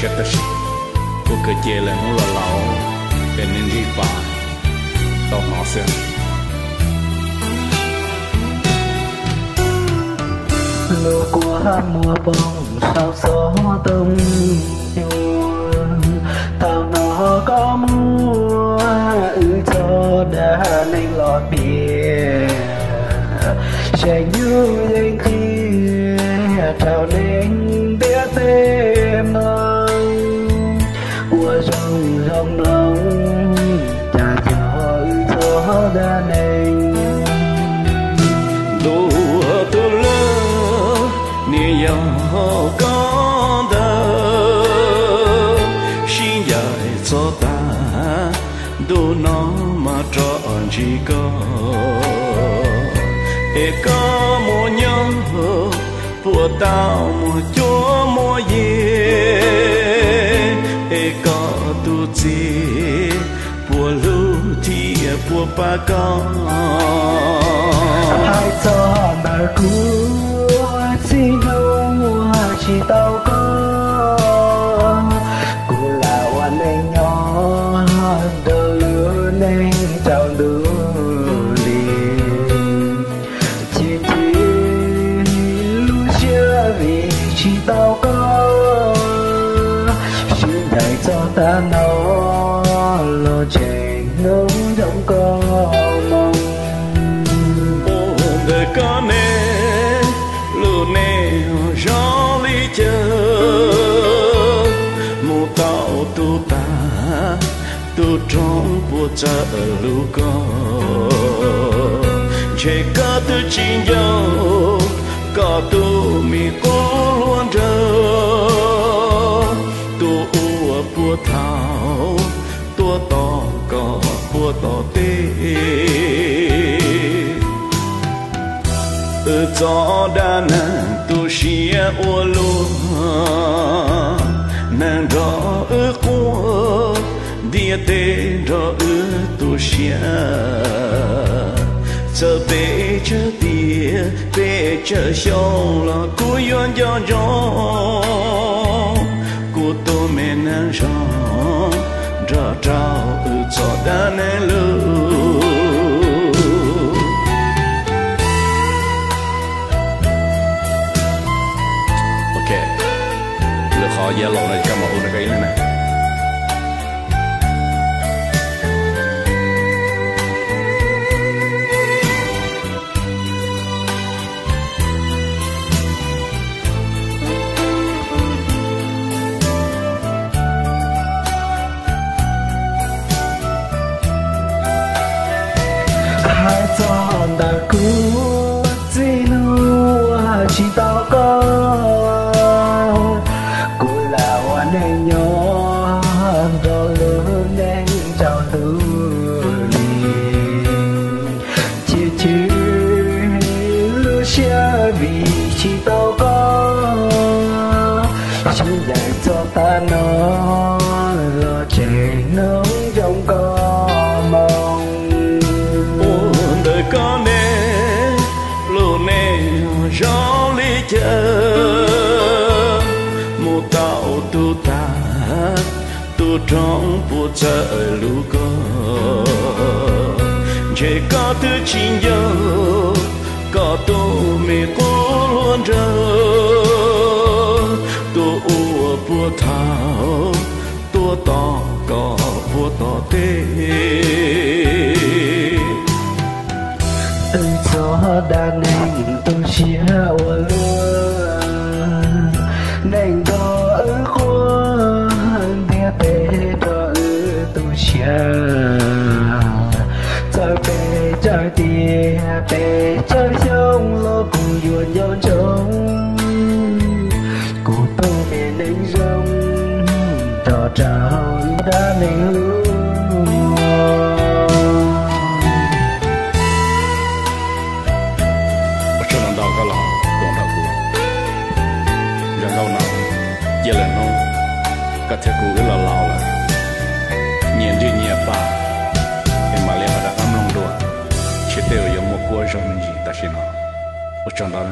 Tab sis kuv kawm ces lawm hnub los laus, es nws nrig pas tau hnov xwb. Lub kua muag poob saum xov tooj nyuam, thaum no koj muab wb txoj dab neeg los piav, seem nyuj yeej qhia rau neeg ntiaj teb mloog. Ua zoo zoo mloog, cas yog wb txoj dab neeg. Ntuj tus lwj, niam yog koj ntawd, sib ncaim txog tas, ntuj no mas rov ntsib koj. Es koj muaj nyob puas tau muaj cuab muaj yig, es koj tus txiv puas hlub thiab puas pab koj. Hais txog ntawm kuv txij hnub tsis tau koj, kuv lam ua neej nyob nrog lub neej tsaus ntuj li. Chim chim lub siab vim tsis tau koj, sib ncaim txog tav no los tseem hnov zoo koj moo. Ua ntawm koj ne, lub neej zoo li cas, mus tau tus tas, tus roob puas txawj hlub koj. Ntshe koj twb tsis nco koj tus me qub hluas nraug, tus uas puag thaum tuaj tos koj puag tom teb. Wb txoj dab neeg tu siab ua luaj, neeg nrog wb quaj, ntiaj teb nrog wb tu siab. Txawm pes tsawg tiam pes tsawg xyoo los kuv yuav nco ntsoov kuv tus me neeg zoo nrog rau wb txoj dab neeg lug. Ok, lwm qhov yav laus no koj mam hu rau koj ib leeg na. Hais txog ntawm kuv txij hnub tsis tau koj, kuv lam ua neej nyob nrog lub neej tsaus ntuj li. Chim chim lub siab vim tsis tau koj, sib ncaim txog tav no los tseem hnov zoo koj moo. Ua ntawm koj ne, lub neej zoo li cas, mus tau tus tas, tus roob puas txawj hlub koj. Ntshe koj twb tsis nco koj tus me qub hluas nraug, tus uas puag thaum tuaj tos koj puag tom teb. Wb txoj dab neeg tu siab ua luaj, neeg nrog wb quaj, ntiaj teb nrog wb tu siab. Txawm pes tsawg tiam pes tsawg xyoo los kuv yuav nco ntsoov kuv tus me neeg zoo nrog rau dab neeg lug. Ua tsaug ntau ntau koj los koom nrog kuv. Zoo nkauj no, cia lwm hnub koj thiab kuv wb los laus lawm, nyias nrig nyias pas, es mam li ho rov qab mloog dua, ntshe tej zaum yuav muaj kuab zog me ntsis tam sim no. Ua tsaug ntau.